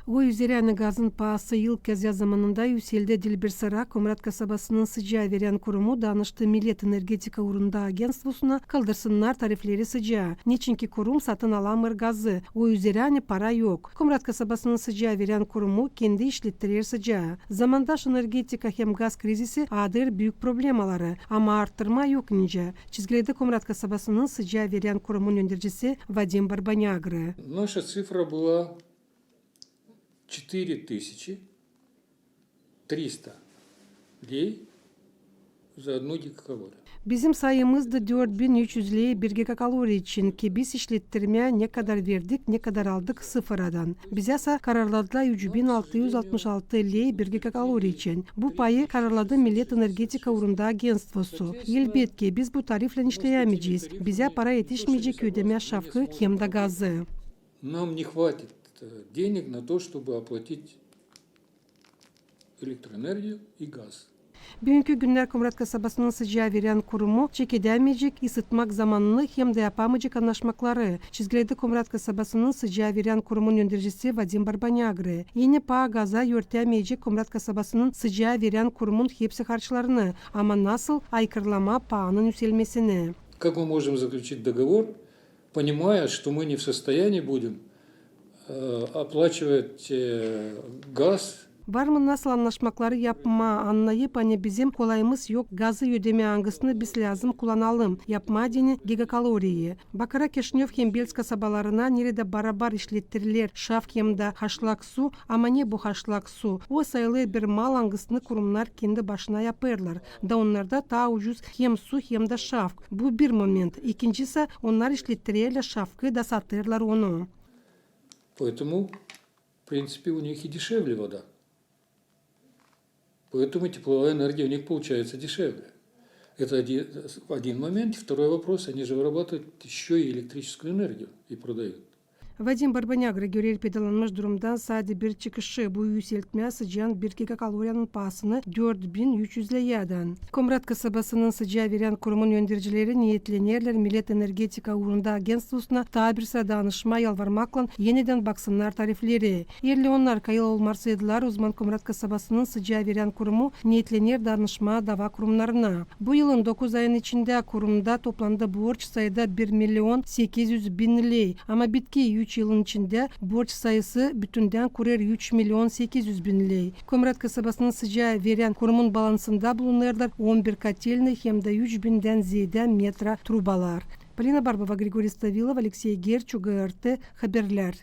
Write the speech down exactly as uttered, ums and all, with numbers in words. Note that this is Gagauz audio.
O üzerä, ani gazın paası ilk kezä zamanında üüseldi. Diil bir sıra Komrat kasabasının sıcaa verän kurumu danıştı Millet energetika uurunda agentstvosuna, kaldırsınnar tarifleri sıcaa. Neçinki kurum satın alamêêr gazı, o üzerä, ani para yok. Komrat kasabasının sıcaa verän kurumu kendi işlettirer sıcaa. Zamandaş energetika hem gaz krizisi adêr büük problemaları, ama arttırma yok nicä, çizgiledi Komrat kasabasının sıcaa verän kurumun öndercisi Vadim Barbanyagrı. Наша цифра была четыре тысячи триста лей за одну гигакалорию. Bizim sayımızdı dört bin üç üz ley bir gigakalori için, ki biz işlettirmää ne kadar verdik, ne kadar aldık sıfıradan. Bizä sä kararladılar üç bin altı üz altmış altı ley bir gigakalori için. Bu payı kararladı Millet energetika uurunda agentstvosu. Elbetki, biz bu tariflän işleyämeyecez. Bizä para etişmeyecek ödemää şafkı hem dä gazı. Нам не хватит, э, денег на то, чтобы оплатить электроэнергию и газ. Büünkü günnär Komrat kasabasının sıcaa verän kurumu çekedämeyecek isıtmak zamanını hem dä yapameyecek annaşmakları, çizgiledi Komrat kasabasının sıcaa verän kurumun öndercisi Vadim Barbanyagrı. Eni paa gaza örtämeyecek Komrat kasabasının sıcaa verän kurumun hepsi harçlarını, ama nasıl aykırlamaa paanın üüselmesini. Как мы можем заключить договор, понимая, что мы не в состоянии будем, э, оплачивать, э, газ? Var mı nasıl annaşmakları yapmaa, annayıp, ani bizim kolayımız yok gazı ödemää, angısını biz lääzım kullanalım, yapmaa deyni gigakaloriyi. Bakarak Kişinöv hem Belts kasabalarına, neredä barabar işlettirilär şafk hem dä haşlak su, ama ne bu haşlak su? O sayılêr bir mal, angısını kurumnar kendi başına yapêrlar. Da onnarda taa ucuz hem su, hem dä şafk. Bu bir moment. İkinci sä, onnar işlettirerlär şafkı da satêrlar onu. Поэтому, в принципе, у них и дешевле вода. Поэтому тепловая энергия у них получается дешевле. Это оди-, один момент. И второй вопрос, они же вырабатывают ещё и электрическую энергию и продают. Vadim Barbanyagrı görer peedalanmış durumdan sade bir çıkışı, bu üüseltmää sıcaan bir gigakaloriyanın paasını dört bin üç üz leyädän. Komrat kasabasının sıcaa verän kurumun öndercileri neetlenerlär Millet energetika uurunda agentstvosuna taa bir sıra danışmaa, yalvarmaklan enidän baksınnar tarifleri. Eer onnar kayıl olmarsaydılar, ozaman Komrat kasabasının sıcaa verän kurumu neetlener danışmaa dava kurumnarına. Bu yılın dokuz ayın içindä kurumda toplandı borç sayıda bir million sekiz üz bin ley, ama bitki üç yılın içindä borç sayısı bütündän kurer üç million sekiz üz bin ley. Komrat kasabasının sıcaa verän kurumun balansında bulunêrlar on bir kotelnıy hem dä üç bindän zeedä metra trubalar. Polina Barbova, Grigoriy Stavilov, Aleksey Gerç, U G R T haberlär.